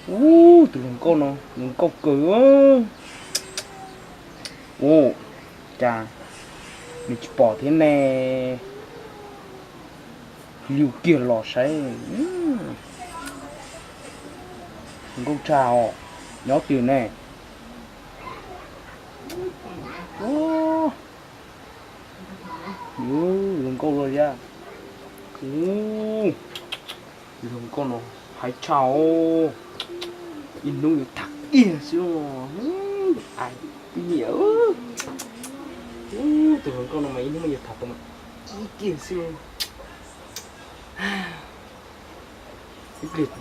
Ub, tus hluas nkauj no zoo nkauj kawg. Ub, cas nws tsis pom thiab ne? Liu kiag los saib. Zoo nkauj tshaj os, nyob twg ne? Ub, zoo nkauj luaj li. Ub, zoo nkauj no haib tshaj os. Ib hnub yuav tham kiag xwb. Ais, nyiam. Ub, tus hluas nkauj no mas ib hnub yuav tham tau mas ib kiag xwb. Ib pliag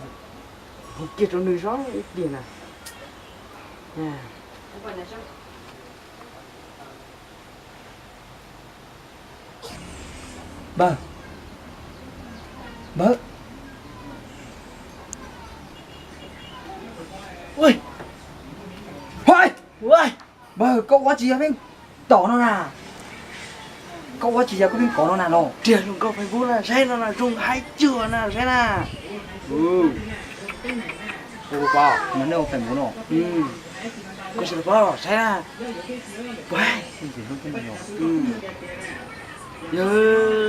hu kiag rau nws zov ib pliag na. Npawg, npawg, ua, npawg, koj ua tsis yog pheej tom no na? Koj ua tsis yog koj pheej kov no na los? Riam hluas nkauj Facebook na, saib no na, zoo haib cuag na, saib na. Ua pom, mas nej ua Facebook no. Koj sim los pom, saib na. Yog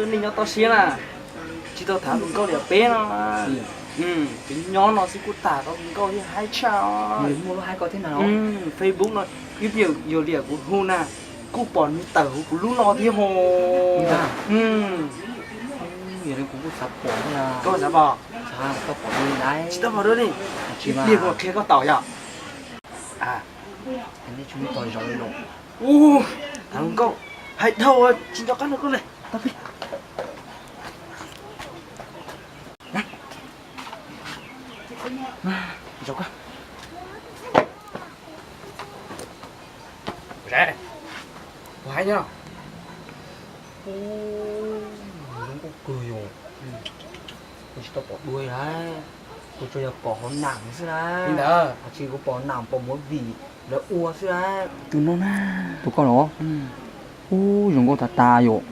nej nyob toj siab na, tsis tau tham hluas nkauj li peb no. Peb nyob no xwb kuj tham tau hluas nkauj thiab haib tshaj. Facebook no ib pliag yog li kuv hu na, kuj pom nws tawm hauv kuv lub no thiab ho. Yog li kuv kuj xav pom thiab. Koj xav pom? Xav tau pom dua li ntawd. Tsis tau pom dua li. Ib pliag kuv qhia koj tau yom. Nej tsis muaj tog zov li los. Ub, tham hluas nkauj haib dhau, tsis nco qab nrog koj li. Zoo koj. Kuv haib nyob. Ub, zoo nkauj kawg yom. Kuv tsis tau pom dua li, kuv tsuas yog pom hauv nam xwb na. Li ntawd, tsis, kuv pom nam pom movie lawv ua xwb na. Tus no na. Tus koj los? Ub, zoo nkauj tas tas yom.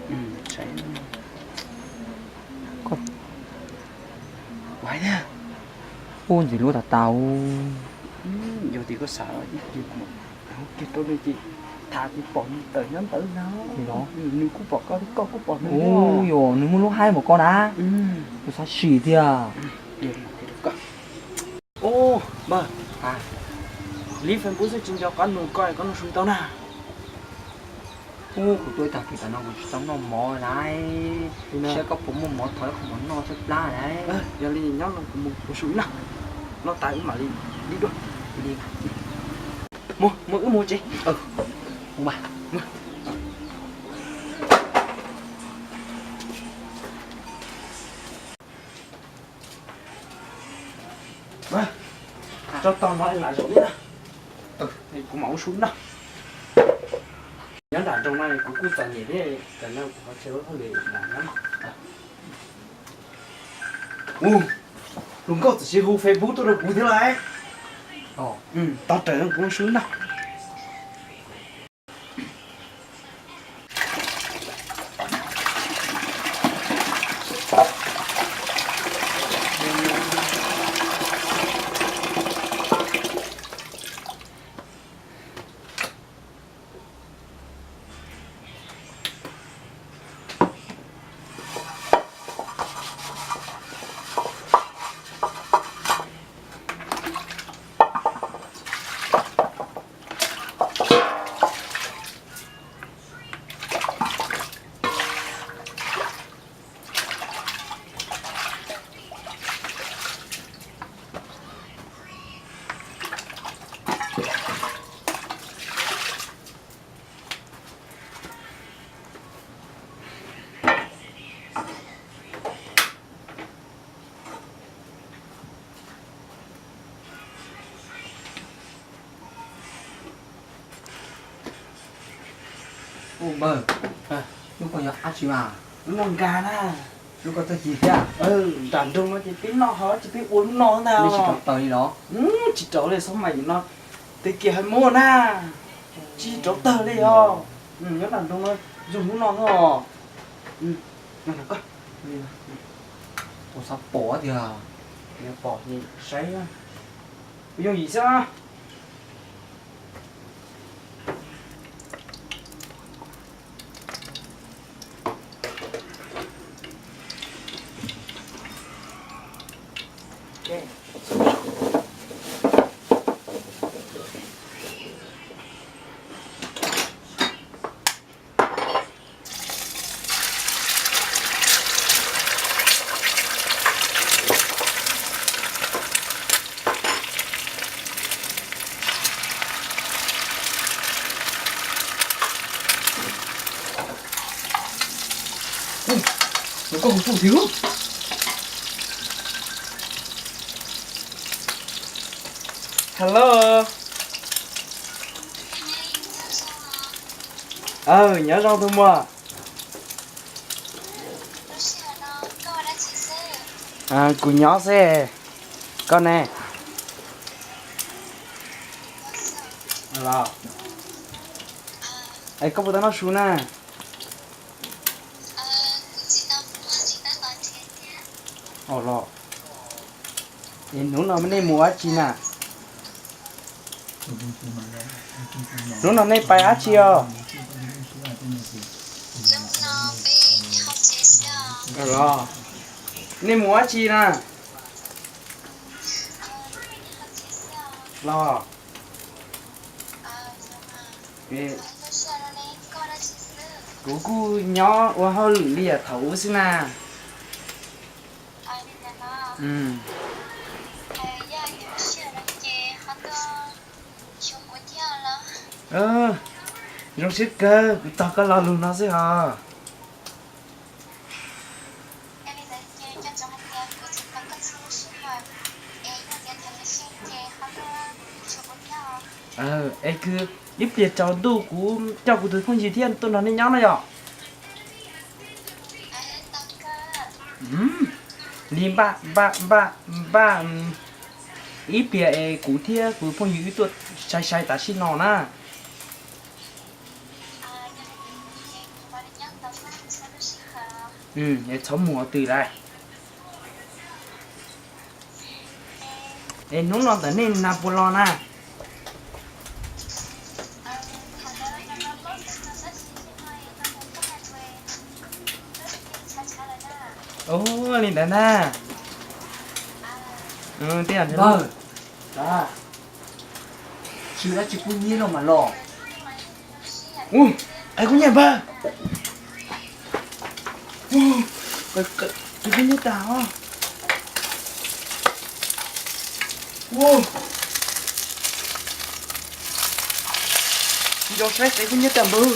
Ub, ntxim hlub tas tas. Yog tias koj xav ib pliag kuv mam hu kiag rau nws ces tham ces pom nws tawm nyob ntawd no. Li los? Nws kuj pom koj thiab koj kuj pom nws. Ub, yog nws muaj lub haib npaum koj na. Kuv xav sim tiag. Ub, npawg, li Facebook xwb tsis nco qab nug koj, koj nug su tau na. Ub, kuv tuaj ib tag kis tas no kuv tsis tau noj mov na. Saib koj puas muaj mov thov ib qho mov noj tshaib plab na. Yog li nyob no kuv mus ua su ib na, noj tas wb mam li dua. Mus, mus wb mus tsev. Tso tog no lam zaum ib na. Kuv mam ua su ib na. Nyob nram nroog no kuv kuj txom nyem thiab, tam no kuv qhov chaw lub hauj lwm nram no. Ub, hluas nkauj txawm sis hu Facebook tuaj rau kuv thiab lauj. Tos rawm kuv ua su ib na. Ub npawg, lub ko yog dab tsi mas? Lub no nkag na. Lub ko txog ci thiab? Nram nroog no ces peb noj ho ces peb ua lub no ntag. Nej tsis rauv taws li los? Tsis rauv li, xab mais no twb kiag hais muaj na, tsis rauv tawg li os. Nyob nram nroog no yog lub no xwb os. Ua xav pom tiag. Pom saib. Yooj yim xwb. Ua, koj kuv pum thiab. Hello. Nyob zoo tus muam. Kuv nyob xwb, koj ne? Los, es koj puas tau noj su na? Los, es hnub no nej mus dab tsi na? Hnub no nej pais dab tsi os? Los, nej mus dab tsi na? Los, kuv kuj nyob ua hauj lwm li yam thaum ub xwb na. Zoo siab kawg kuv tog koj lo lus no xwb os. Es kwv, ib pliag tsaus ntuj kuv coj kuv tus phooj ywg thiab tuaj nrog nej nyob no yom. Li npaj npaj npaj npaj, ib pliag es kuv thiab kuv phooj ywg wb tuaj sai sai tam sim no na. Es txhob mus qhov twg lawm. Es hnub no ntawm nej nag puas los na? Ua li ntawd na. Npawg, tsis dab tsi kub hnyiab no mas los. Qe kub hnyiab npawg. Qe kub hnyiab tag os. Nco saib qe kub hnyiab tag npawg.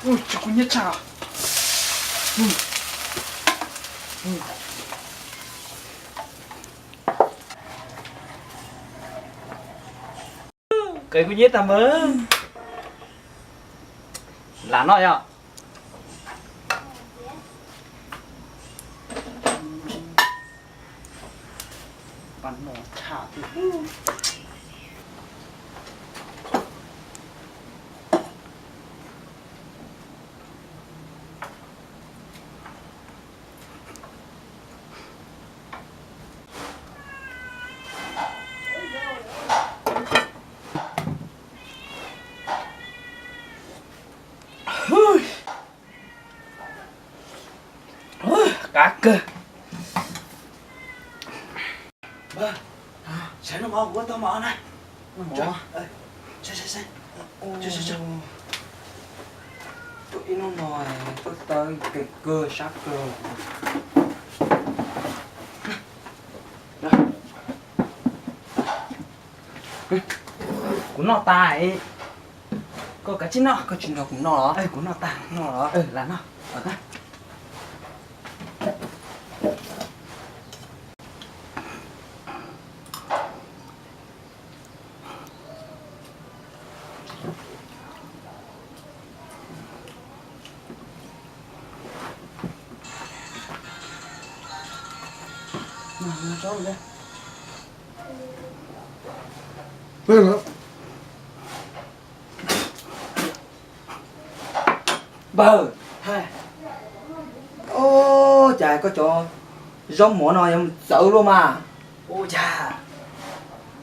Tsis kub hnyiab tshaj. Qe kub hnyiab tag npawg. Lam noj yom. Pab no tshaj tiag. Qab kawg. Saib no mov, kuv ua tau mov na. Saib, saib, saib. Tuaj ib hnub no tuaj tau kev kawg sab kawg. Kuv noj tas, koj kav tsij noj. Koj tsis nrog kuv noj los? Kuv noj tas, noj los? Lam noj. Npawg, Cas koj cov zaub mov no yuav mus txawv luaj mas? Ua cas,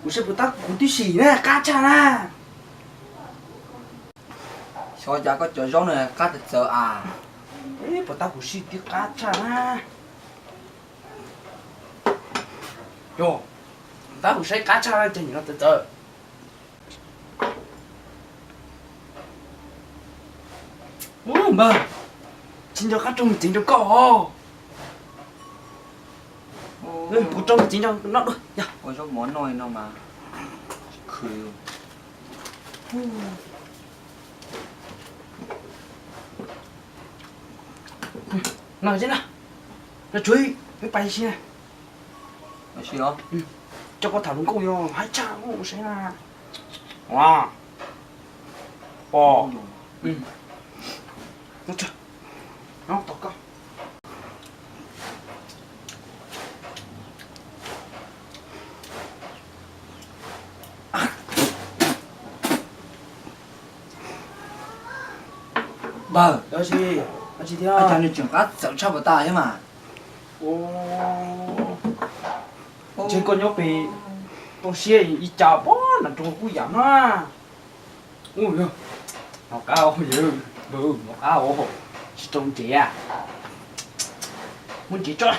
kuv saib puas tab kuv twb sim na, qab tshaj na. Xyov cas koj cov zaub no qab txawv txawv as. Puas tab kuv sim twb qab tshaj na. Yog, tab kuv saib qab tshaj na, cas nim no txawv txawv. Npawg, tsis nco qab rau mus ceev rau koj os. Kuv rau mus ceev rau no dua. Ua zaub mov noj li no mas khwv. No, no, no, tsuav pais si. Coj koj tham hluas nkauj yog haib tshaj ua saib na. Pom. Tos koj. Npawg, cas nws tseem qab txawv tshaj puas tas thiab mas. Ntshe koj nyob pem toj siab ib cas pob nram nroog kuj yam no. Hnov qab, hnov qab, tsis rau ntsev. Muab ntsev tso.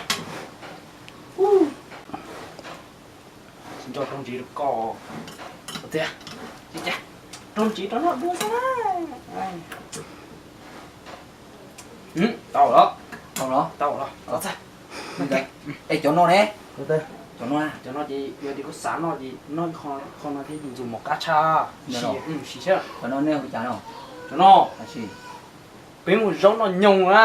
Tsis nco rau ntsev rau koj tiag. Rau ntsev rau noj dua xwb. Tau los, tau los, tau los. Es cov no ne? Cov no, cov no ces yog tias koj xav noj ces noj qho no thiab, ntxuav mov qab tshaj. Sim saib cov no nej hu cas no? Cov no peb mus zaub noj nyoos na.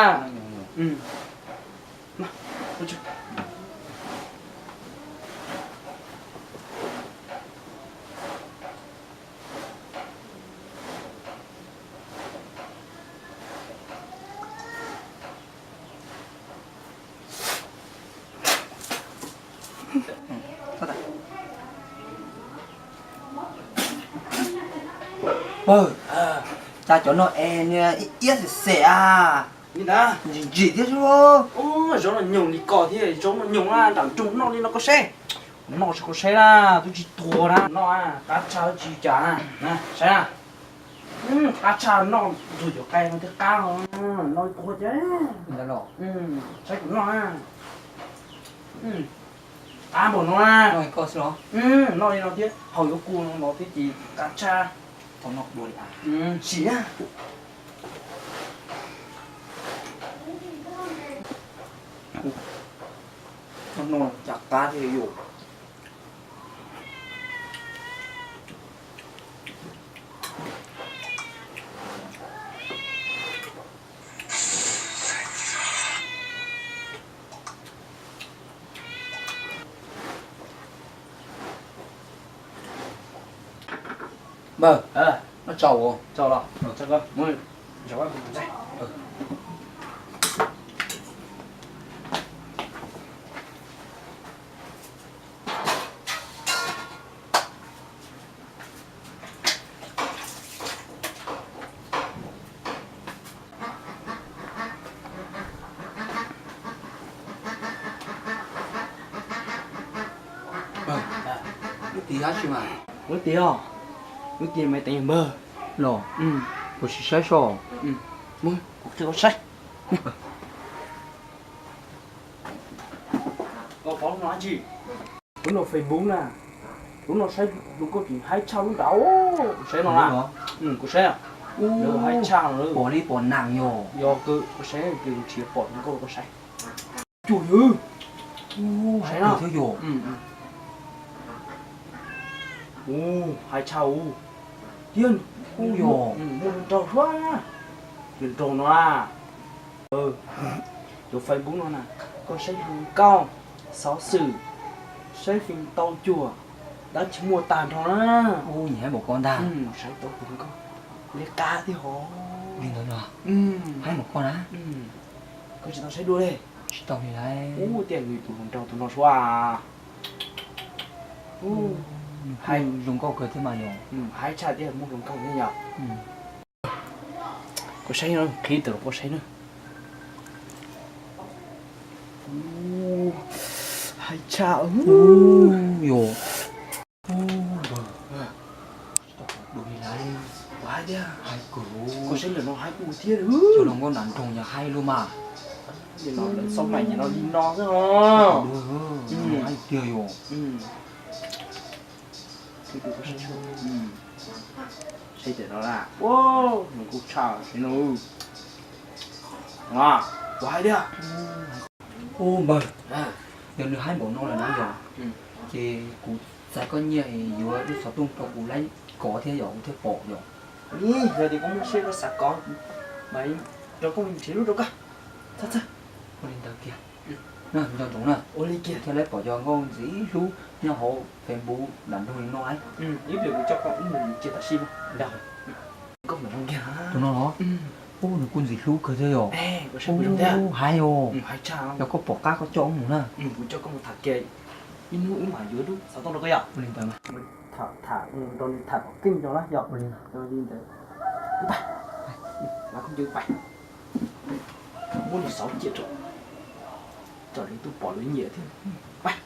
Pawg, cas cov no es niag iab iab xem xem a, ntsim ntsim thiab xwb. Zaub noj nyoos li koj thiab, zaub noj nyoos na, nram nroog noj li no koj saib. Noj tsis koj saib na, twb tsis tuag na, noj qab tshaj tsis cas na, saib na. Qab tshaj noj ntxuav cov qe no thiab qab no, noj tuag ces. Saib kuv noj na. Qab npaum no na. Noj li no thiab haus yuav kua no thiab ces qab tshaj. Tau noj dua li. Sim na. Noj cas qab thiab yus. Npawg, noj tsaus, tsaus los, tsaus koj, mus zaum ua tus ntxhais. Lub tiag tab sis mas. Lub tiag, lub tiag mas teev npawg los. Kuv sim saib so. Mus, kuv qhia koj saib. Koj pom lub no dab tsi? Lub no Facebook na. Lub no saib lub koj tsis haib tshaj lub nrad. Kuv saib no na. Kuv saib. Lawv haib tshaj lawm. Pom li pom nag yog. Yog kawg, kuv saib ces kuv tsis pom nkauj koj saib. Cuag yog. Saib no. Ub, haib tshaj ub. Tiag, ub yog. Muaj hluas nraug suab. Hluas nraug no na. Cov Facebook no na, koj saib hluas nkauj, xov xwm, saib fim tau cuag dab tsi muaj tag nrho na. Ub, nyiam haib npaum koj ntag. Saib tau hluas nkauj li qab thiab hov. Li ntawd los? Haib npaum koj na. Koj tsis tau saib dua li? Tsis tau li lauj. Ub, tiag, nws tus hluas nraug tus no suab. Haib zoo nkauj kawg thiab mas yog. Haib tshaj tiag, muaj hluas nkauj thiab yog. Koj saib no, qhib tawm los koj saib na. Tshaj, yus. Ua li lawm, hais kawg, koj saib lawm no hais kuv thiab. Cov hluas nkauj nram nroog yog hais lus mas. Nim no lawv xaub mais nim no li no xwb os. Hais tiag yus. Saib tias no na, nws kuj tshaj li no. Kuv hais tiag. Ua npawg, yog nws hais npaum no lawm na yog, ces kuv txais koj nyiaj yuav lub xov tooj rau kuv laib kov thiab yog kuv thiaj pom yog. Yog tias koj muaj siab koj xav kov mas rau koj nrhiav lub rau koj. Ua li ntawd kiag. Nco ntsoov na, ua li kiag thiaj li pom cov nkauj ntxim hlub nyob hauv Facebook nram nroog li no. Ib pliag kuv coj koj mus cia tam sim no. Tus no los? Ub, nws kuj ntxim hlub kawg thiab yom. Hais os, yog koj pom qab koj coj wb mus na. Kuv coj koj mus tham kiag ib hnub wb mam yuav lub xov tooj rau koj yom. Ua li ntawd mas. Tham, tham, rau nws tham kom keej nco na yom. Ua li ntawd. Pais, lawv kuj ncw pais. Muab nws xauv cia rau, tsam nws tuaj pom lawv nyiam thiab. Pais.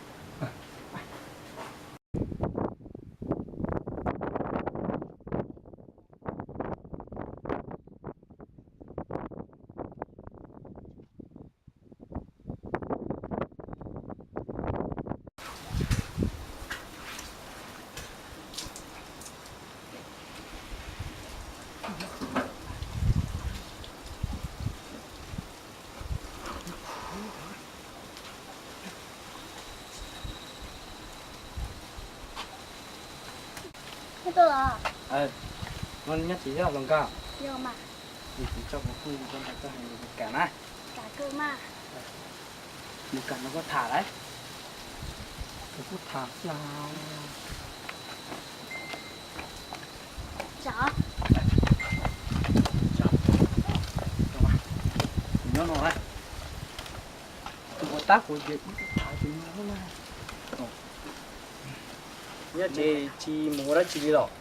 Nyob tsev los nkauj? Yog mas. Tsis tso kuv phooj ywg rau nram txoj hauv kuv kam na. Kam kawg mas. Mus kam no koj tham lauj. Kuv kuj tham xwb. Kuv nyob no lauj. Tus uas tab kuv ces ib tug tham ces nyob no na. Nyob tsev tsis mus ua dab tsi li los?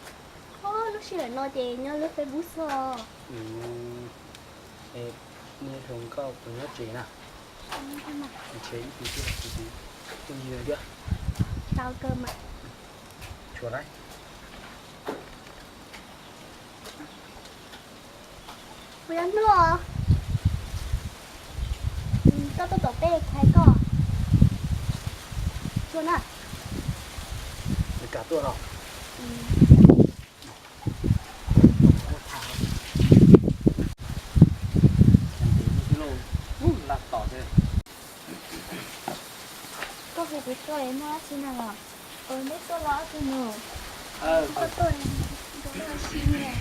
Lub sij hawm no ces nyob lub Facebook xwb os. Nej hluas nkauj puas nyob tsev na? Ntshe ib tug twb los tsis tuaj yig thiab. Tau kawg mas. Tsuas lauj. Kuv yuav hnub os. Koj tuaj tom peb kuv hais koj. Tsuas na. Kam tuaj los? Koj hu kuv tuaj es muaj dab tsi na los? Neb tuaj los ob tug nus. Koj tuaj nrog koj si nyob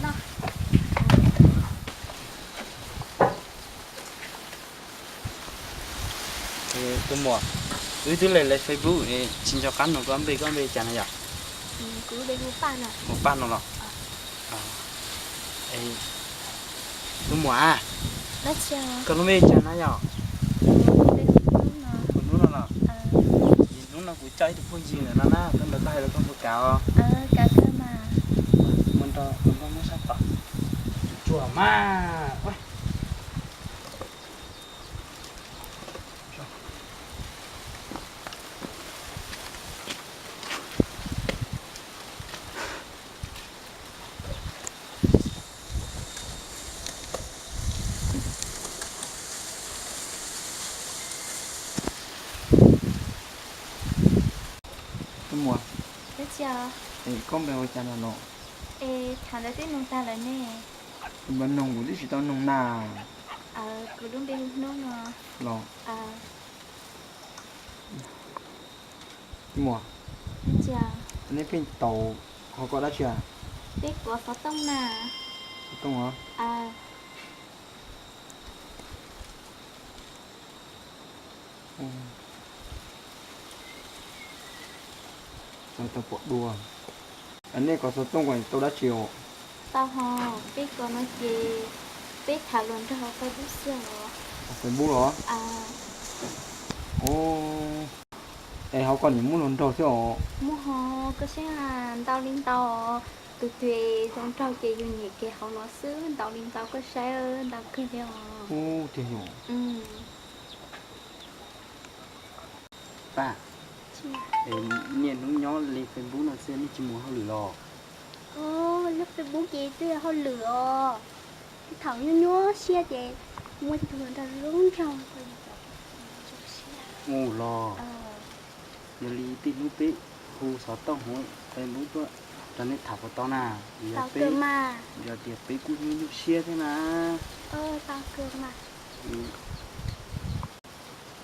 no. Tus muam, wb twb lawv lawv Facebook tsis nco qab nug koj npe, koj npe cas na yom? Hu Paj no los? Tus muam, koj lub npe cas na yom? Hnub no los? Hnub no kuv coj ib tug phooj ywg ntawm no na, koj ntawd koj hais rau koj puas kam os? Mus nrog nrog muab sab tod. Tsuas mas. Tus muam, es koj npe ua cas na los? Es tham ntawd twb nug tag lawm ne. Kuv mam noog kuv twb tsis tau noog na. Kuv lub npe hu Hnub no. Los? Tus muam, nej pheej taus qhov koj dab tsi? Peb kov xov tooj na. Xov tooj os? Tau pom dua. Nej kov xov tooj ko tau dab tsi os? Tau ho, peb kov no ces peb tham luag nrog hauv Facebook xwb os. Facebook los? Es hauv ko nim muaj luag nraug xwb os? Muaj ho, koj saib ntau li ntau os. Tus twg zoo nraug ces yus nyiam kev hauv no xwb, ntau li ntau koj saib, ntau kawg li os. Ub, tiag yom. Pab, niaj hnub nyob li Facebook no xwb nej tsis mus hauj lwm los? Lub Facebook ces twb yog hauj lwm os. Thaum nyuaj nyuaj siab ces muaj ib tug hluas nraug zoo nraug. Mus los, yog li tej hnub peb hu xov tooj hauv Facebook tuaj rau nej tham puas tau na? Yog tias peb kuj nyuaj nyuaj siab thiab na.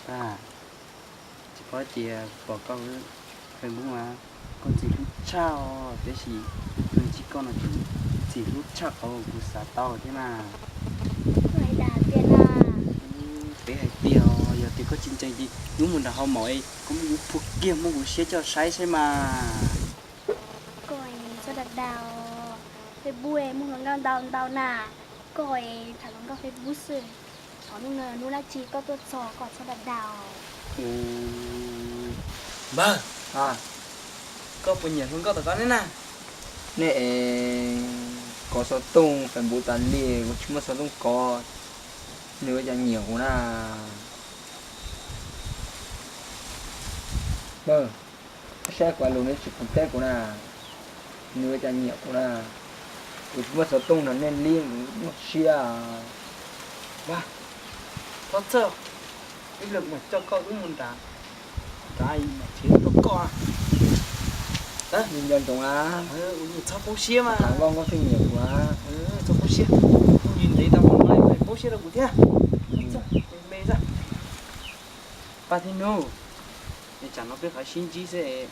Pab, tsis paub tias pom koj Facebook mas koj ntxim hlub tshaj os, tiam sis tus ntsib koj no tseem ntxim hlub tshaj qhov kuv xav tau thiab na. Peb hais tiag, yog tias koj tsis ntseeg ces wb mus nram hauv mom es koj muab kuv phua kiag muab kuv siab coj saib saib mas. Koj txhob dag dag, Facebook muaj hluas nkauj ntau ntau na, koj tham hluas nkauj Facebook xwb. Thaum hnub no hnub dab tsi koj tuaj txog koj txhob dag dag. Npawg, koj puas nyiam hluas nkauj tom koj ne na? Nej es kov xov tooj Facebook tas li, kuv tsis muaj xov tooj kov, nws ua cas nyiam kuv na? Npawg, koj saib kuv lus nws tsis khoom teb kuv na, nws ua cas nyiam kuv na? Kuv tsis muaj xov tooj no nej li kuv nyuaj siab. Npawg, txhob txhawj, ib pliag kuv mam coj koj wb mus nram nrad mam nrhiav rau koj. Nco ntsoov a, txhob poob siab mas. Nkauj Nkauj thiaj nyiam kuv. Txhob poob siab, kuv ntev tau mus no poob siab rau kuv thiab. Me xwb. Pab thiab nus, es tsam no peb qhov sib ntsib xwb es,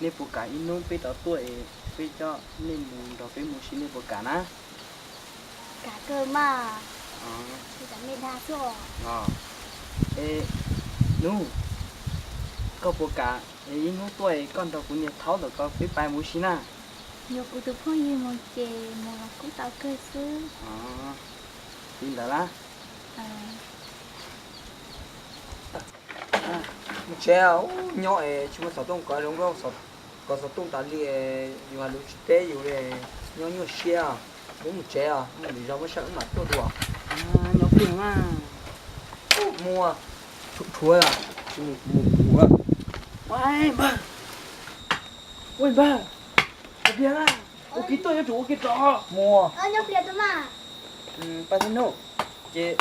nej puas kam ib hnub peb rov tuaj es peb coj nej mus nrog peb mus si nej puas kam na? Kam kawg mas. Es nus, koj puas kam es ib hnub tuaj es koj nrog kuv niag thaub ntawm ko peb pais mus si na? Yog kuv tus phooj ywg mus ces mus los kuj tau kawg xwb. Li ntawd lawm. Mus tsev, nyob es tsis muaj xov tooj kov zoo nkauj, kov xov tooj tas li es yus hais lus tsis teb yus li, nyob nyuaj siab. Wb mus tsev os, mus lwm zaus muaj sij hawm wb mam tuaj dua. Nyob pliag mas. Muaj, tshuav, tsis mus kuv mus kuv. Ua npawg, ua npawg, ua kiag na, ua kiag tuaj yuav tsum ua kiag tso. Muaj. Pab thiab nus, ces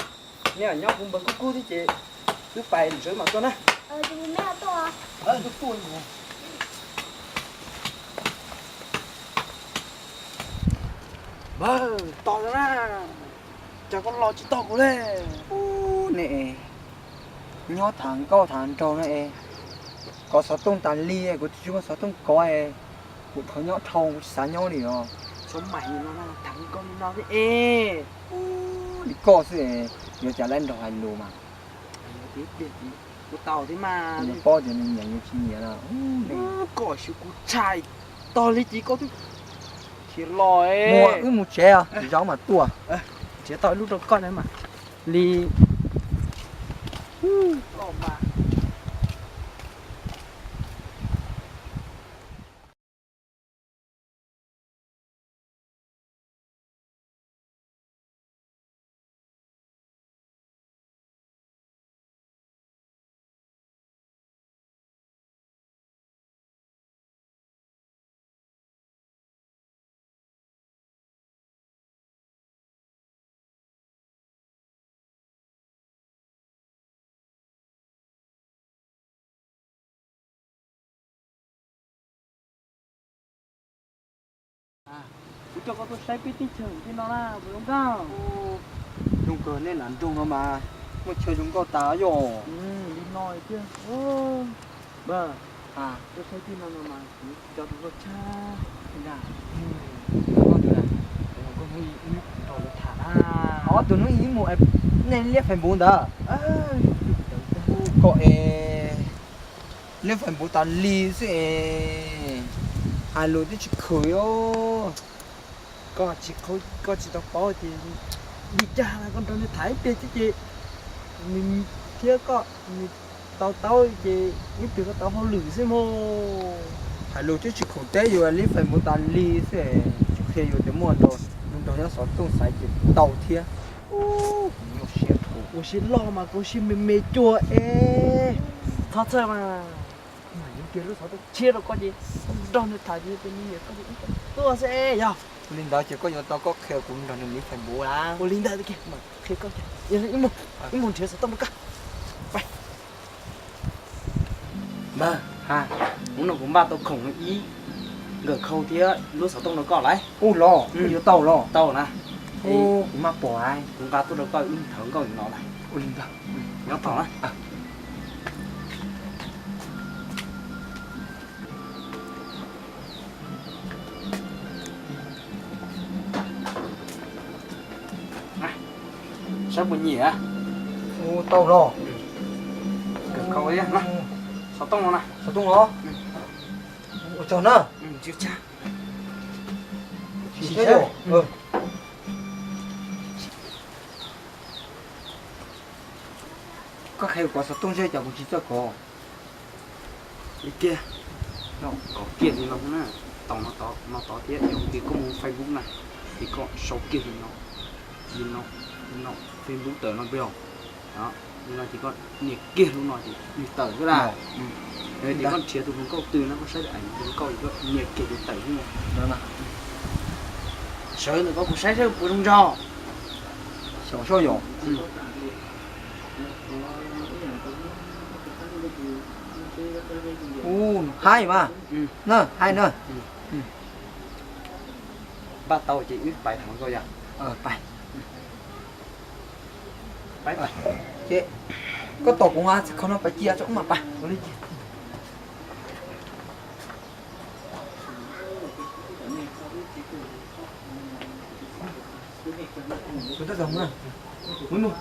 nej nyob kuv npawg kub kub thiab ces wb pais lwm zaus wb mam tuaj na. Npawg, tos na, cas koj los tsis tau kuv li? Ub, nej nyob tham nkauj tham nraug no es, kov xov tooj tas li, kuv tsis muaj xov tooj kov es, kuv dhau nyob dhau kuv tsis xav nyob li os. Xyov mas no tham nkauj li no thiab es. Ub, li koj xwb es, yuav cas lawv nrog hais lus mas. Kuv tau thiab mas. Kuv paub tias nws nyiam yus tsis nyiam na. Koj xyuav kuv tshaj tog li ces koj twb khiav los. Muaj, wb mus tsev os, zaum mas tuaj. Nrhiav tau ib lub rau koj na mas. Li. Kuv coj koj tuaj saib peb teb chaws tej no na, puas zoo nkauj? Zoo kawg, nej nram nroog no mas muaj chaw zoo nkauj tas yom. Li no thiab. Npawg, tuaj saib tej no no mas kuv cov tus vaj tshab. Ob tug hnub ib mus nej liab Facebook ntawd. Koj es liab Facebook tas li xwb es, hais lus twb tsis khwm os. Koj tsis, koj tsis tau paub tias li cas koj nrog nws tham ib pliag xwb ces nws thiab koj nws tau taub ces ib pliag koj tau hauj lwm xwb mog. Hais lus twb tsis khwm teb yus liab Facebook tas li xwb es. Ces yus tias muaj nrog, nrog nyob xov tooj xaiv ces tau thiab. Ua siab loj mas kuv siab me me cuag es. Txhob txhawj mas, kuv mam yuav kiag lub xov tooj tshiab rau koj ces koj nrog nws tham ces tus me nyuam koj ces wb tuaj xwb yog. Ua li ntawd ces koj yuav tau koj qhia kuv nrog nws miv Facebook na. Ua li ntawd kiag, qhia koj, wb mus nrhiav xov tooj rau koj. Npawg, hnub no kuv npaj tau khoom ib nkawm khau thiab lub xov tooj rau koj lawm. Ub los, yuav tau los? Tau na. Kuv maj pom, kuv nqa tuaj rau koj wb thawv nkauj no lawm. Ua li ntawd, nyob tau na. Saib puas nyiam? Ua tau los. Nkawm khau, xov tooj no na. Xov tooj los? Ua tsaug na. Koj qhia kuv kov xov tooj zeb cov kuv tsis txawj kov. Li kiag, kov kiag li no na, tau no tod thiab yog tias koj mus Facebook na, ces koj sau kiag li no, li no, Facebook tawm no peb os. Li no ces koj nias kiag lub no ces nws tawm xwb lawm. Yog tias koj nrhiav tus hluas nkauj twg no koj saib aim tus hluas nkauj ces koj nias kiag ces tawm xwb. Sawv ntawm ko kuv saib saib puas zoo nraug. Xyov soj yom. Ub, haib mas. Na, haib na. Npaj tau ces wb pais hauv ko yom. Pais. Ces koj tos kuv, txiv kho no pais cia tso wb mam pais. Hnub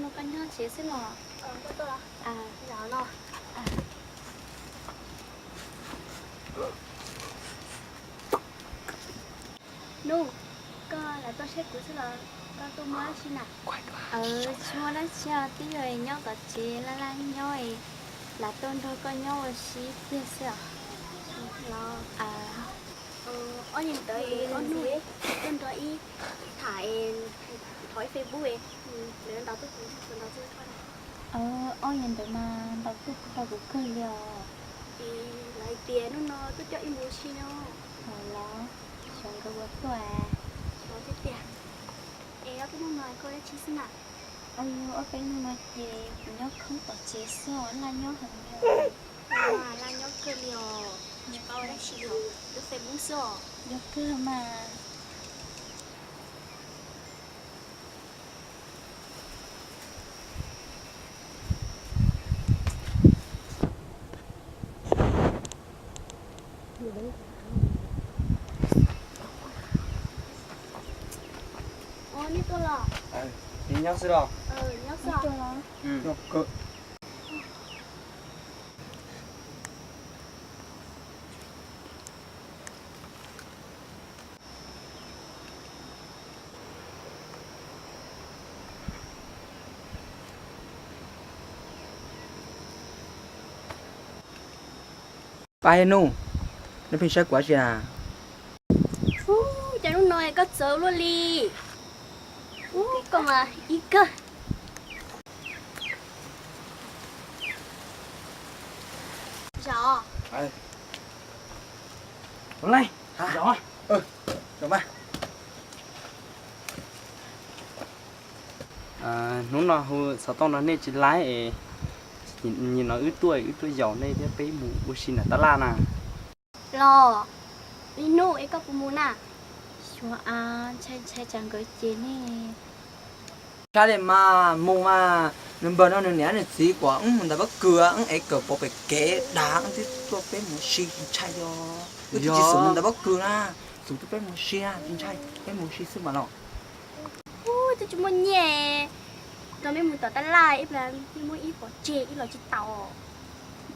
no koj nyob tsev xwb los? Nub, koj lam tuaj saib kuv xwb los koj tuaj muaj dab tsi na? Tsis muaj dab tsi, twb yog nyob tom tsev laj laj nyob, lam tuaj nrog koj nyob ua si kiag xwb os. Los, ob yam ntawd ob hnub tuaj nrog ib tham, thov ib Facebook, lawv ntaus tuaj kuv, ntaus tuaj koj. Ob yam ntawd mas ntaus tuaj tau kuv kawg li os. Lawv hais tias hnub no tuaj coj ib mus ua si no. Los, xyov nkawd puas tuaj. Xyov thiab tiag. Es ob peb hnub no koj dab tsi xwb na? Ob peb hnub no ces kuv nyob khoob tom tsev xwb os, laj nyob heev li os. Laj nyob kawg li os, tsis paub ua dab tsi li os, lub Facebook xwb os. Yog kawg mas. Ua, nej tuaj los? Nyob xwb los? Nyob xwb. Pab Nub, neb pheej saib kuv ua si na? Ub, cas hnub no koj txawv luaj li. Ub, koj mas ib kawg. Zos. Hnub no hu xov tooj no nej tsis laib es, nim no wb tuaj wb tuaj yaum nej thiab peb mus ua si nram tab laj na. Los, Ib Nub, es koj puas mus na? Xyov, ntshai ntshai tsam nkawd cem ne. Tsis ntshai li mas, mus mas, nws npawg no nws niam nws txiv kom wb mus ntais pob kws, wb ev kawm pov pem kev dag wb twb tuaj peb mus ua si, ntshai os. Wb twb tsis xav mus ntais pob kws na, xav tuaj peb mus ua si, tsis ntshai, peb mus ua si xwb mas los. Ub, twb tsis muaj nyiaj, nrog mej mus tom tab laj ib pliag mej muab ib pov tseg ib los tsis tau.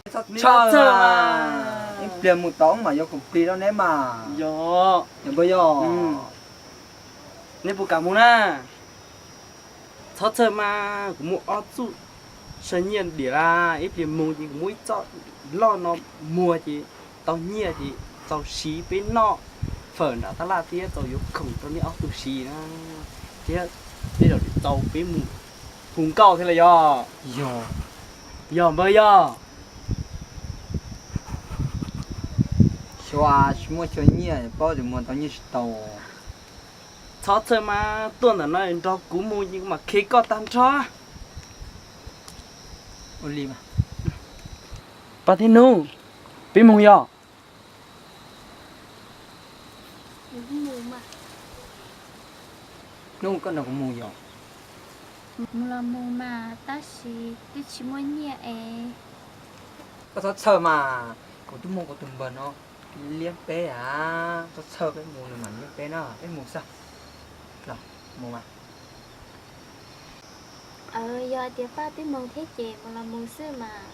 Txhob txhawj, ib pliag mus tod mas yuav khoom plig rau neb mas. Yog, yog npawg yog. Neb puas kam mus na? Txhob txhawj mas, kuv muaj ob txuj sa nyiaj diam la, ib pliag moog ces kuv muab ib txoj loj no muag ces tau nyiaj ces txaus siv peb noj fawm nram tab laj thiab txaus yuav khoom rau nej ob tug siv na, thiab tej zaum txaus peb mus hu nkauj thiab los yog? Yog npawg yog. Xyov tsis muaj xyov nyiaj, paub tias muag tau nyiaj tsis tau. Txhob txhawj mas, tuaj ntawm no nrog kuv mus ces kuv mam khev koj tag nrho. Ua li mas. Paj thiab Hnub, peb mus yog? Hnub, koj nrog kuv mus yog? Mus los mus mas, tab sis twb tsis muaj nyiaj es. Koj txhob txhawj mas, kuv twb muaj kuv tus npawg no liab peb a, txhob txhawj, peb mus nws mam liab peb na, peb mus xwb. Los mus mas. Yog hais tias Paj twb mus thiab ces mus los mus xwb mas.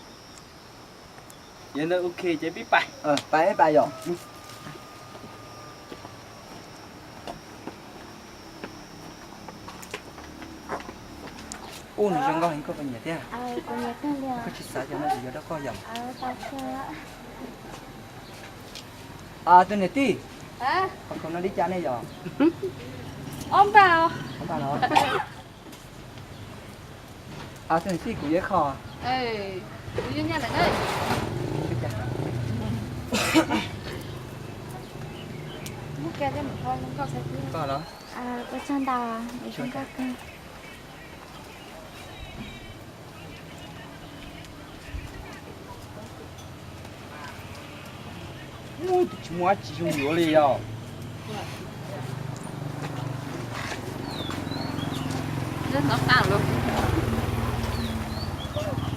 Yog ntawd ok ces peb pais. Pais pais yom. Ub, nws zoo nkauj heev, koj puas nyiam thiab? Koj tsis xav cov no ces yuav rau koj yom. Tus niam tij, qhov khaum no li cas ne yom? Ob npaj los. Tus niam tij, kuv yuav ib qho. Koj los. Ub, twb tsis muaj dab tsi zoo yuav li yog.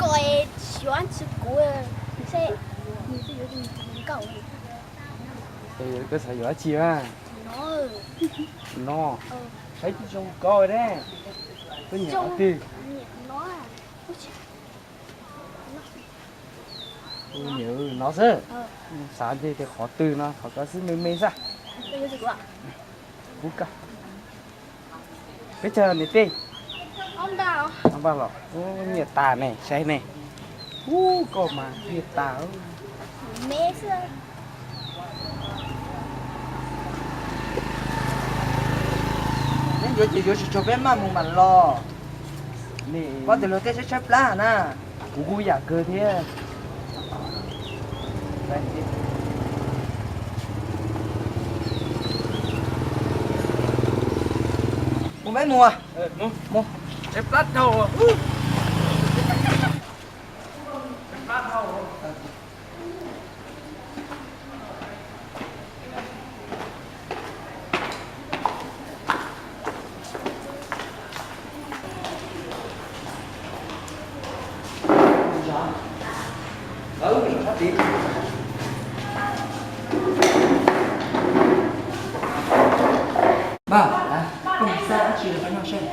Koj xyov tsis kuv, nws yuav nkauj. Koj xav yuav dab tsi a? No, saib tsis zoo koj ne. Koj nyiam qhov twg? Kuv nyiam no xwb. Xav ntse tias qhov twg no, qhov ko xwb me me xwb. Peb caug niam tij. Ob npaj los. Nyiam tas ne, saib ne. Ub, koj mas nyiam tas. Neb yuav ces yuav tsis tsaug, peb maj mus mam los. Koj tus luag tej tshaib tshaib plab na. Kuv kuj yam kawg thiab. Mus peb mus. Tshaib plab dhau. Npawg, koj mus xauj dab tsi los peb noj seb.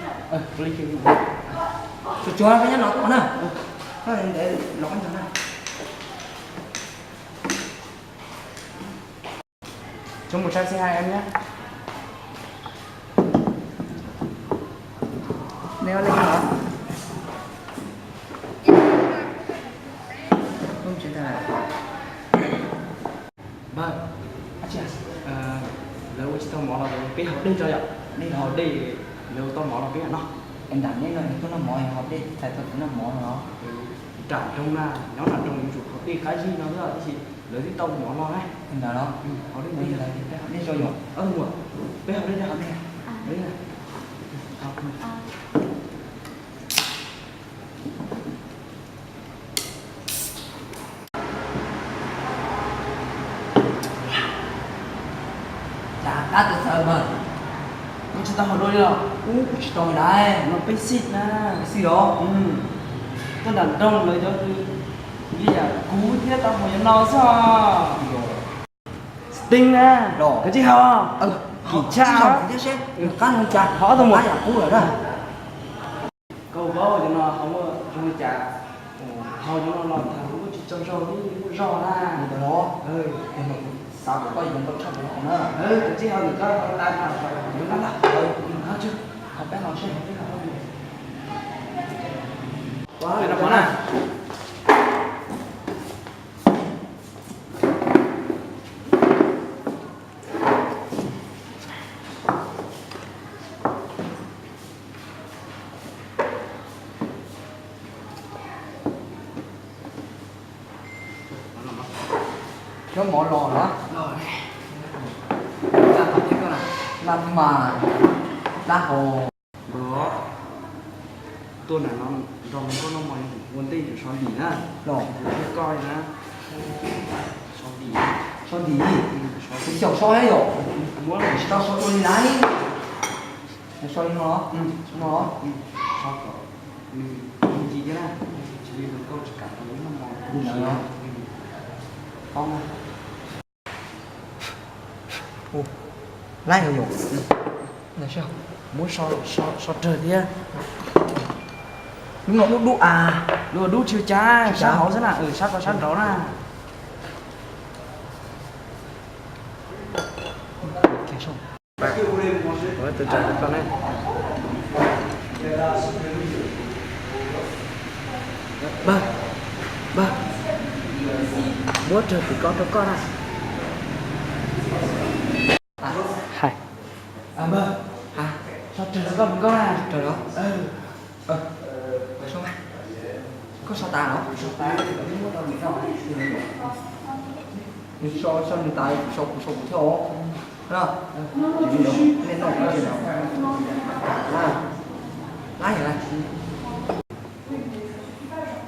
Tsuag tsuag peb nyob no tos na. Koj ntev los peb nrog na. Chúng một chai xì hai em nhé. Neb ua li hos. Npawg, lawv ua tsis tau mov los peb haus dej tso yom. Nej haus dej, lawv ua tau mov los peb mam noj. Es nram nej no nws tuaj noj mov es haus dej txhais tau tus noj mov no los? Nram nroog na, nyob nram nroog yuav tsum haus dej qab zib no xwb, tab sis lawv twb tau mov los na. Ntawd los, haus dej ntawd, nej tso yom. Peb haus dej, haus dej. Cas tab tom txawv npawg, koj tsis tau haus dua li los? Ub, kuv tsis tau li. No peb xij na. Xij los? Tuaj nram nroog lawv cov li yam kuv thiab tau haus cov no xwb. Xteev na, koj tsis haus. Kim tshaj thiab seb nws qab nws cas, haus ob tug mus. Koj paub cov no haus zoo li cas? Haus cov no los ntag kuj tsis tsaug zog li muaj zog na. Xav kom koj yuav ntau tshaj kuv haus na. Koj tsis haus nws koj haus tas no, haus peb haus seb, haus peb haus. Peb noj mov na. Cov mov los na. Laj mas, laj hos. Tuaj na no, nrog nws noj mov ua ntej, so ntim na. Los thiab koj na. So ntim. So ntim. Xyaum so yom. Muab tsis tau so dua li lawm. So li no, no. So kom nws ncig thiab na. Tsis li no koj tsis kam tau noj mov. Laib yom. Muab so, so rawg thiab. Lub no dub dub a. Lub dub tsis ua cas, sab hauv xwb na, sab ko sab nraud na. Npawg, npawg, muab rawg tim ko rau koj na. Hais. Npawg, so rawg rau koj tim ko na. Koj so tas los? So tas, so nws tas, kuv so, kuv so kuv thiab os. Nej noj, laib yom.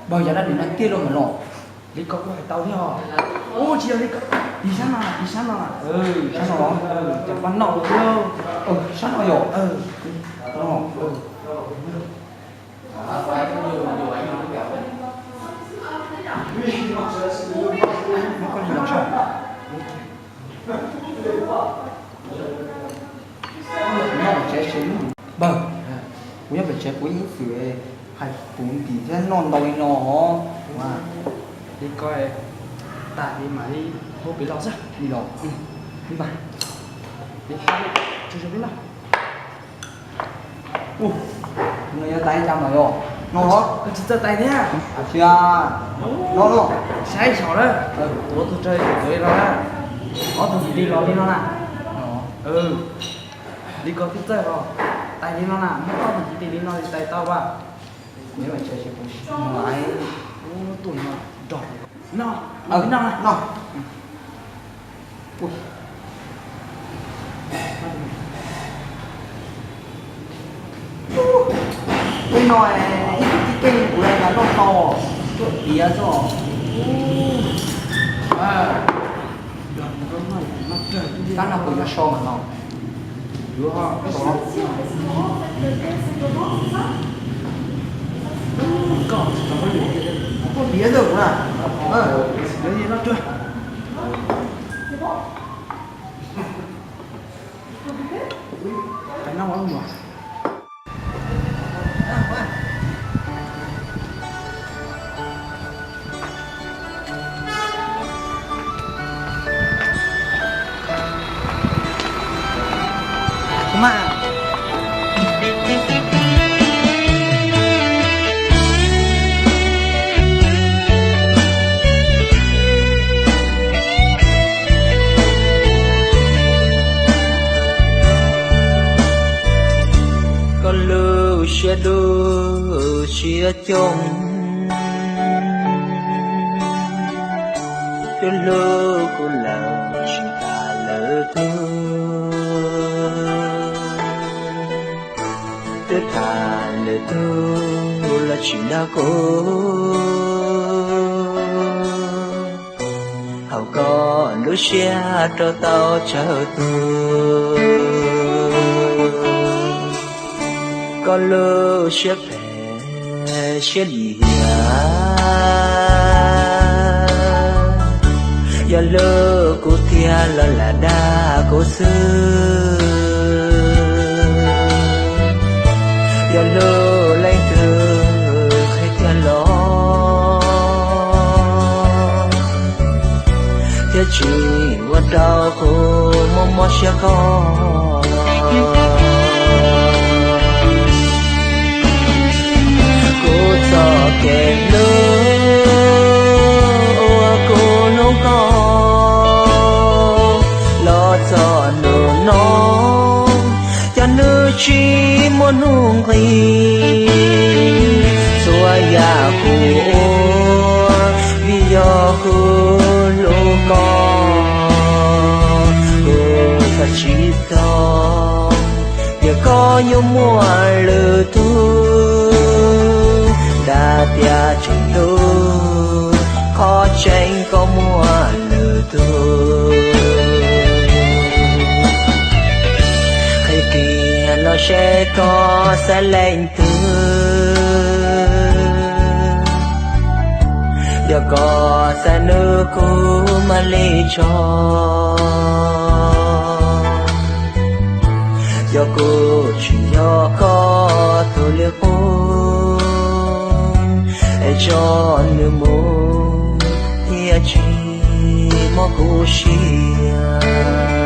Npawg, yog dab tsi no tiag los mas los? Li ko kuj hais tau thiab os. Ub, tsis yog li ko. Tig sab no, tig sab no. Sab no los? Cov pab noj thiab. Sab no yom. Npawg, kuv nyob pem tsev kuv ib txwm hais kuv ntim thiab noj ntau li no. Li ko tas li mam li hu pem los xwb. Li los? Li mas. Li ko, tsis zoo li no. Ub, no yuav tais cas mas yog no los? Tsis txawj tais thiab. Sia, no no. Saib saum na, tuav tus tsawg tuav li no na. Ob tug ntim li los li no na. Li ko twb txawj os. Tais li no na, muab ob tug ntim li no li tais tau as. Ub, tuaj no nrog no, no. Peb no ib tug tib keej kuv los noj tau, tuaj tiav xwb. Tab no kuv yuav so mas no. Tuaj tiav xwb kuv na. Koj lub siab dub siab coob, twb hlub kuv lawm tsis tas lwm tus, twb tas lwm tus los tsis nrog kuv. Hauv koj lub siab rau tau tsawg tus, koj lub siab phem siab lim hiam. Yog hlub kuv tiag los lam dag kuv xwb, yog hlub leej twg qhia tiag los, thiaj tsis ua rau kuv mob mob siab koj. Kuv txoj kev tsis muaj hnub nqis. Txhua yam kuv ua vim yog kuv hlub koj, kuv xav tsis txog tias koj yuav muaj lwm tus. Dag tias tseem hlub, qhov tseeb koj muaj lwm tus. Qhib kiag los seb koj xav leej twg, yog koj xav nws kuv mam li tso. Yog kuv tsis yog koj tus li qub, es tso nws mus thiaj tsis mob kuv siab.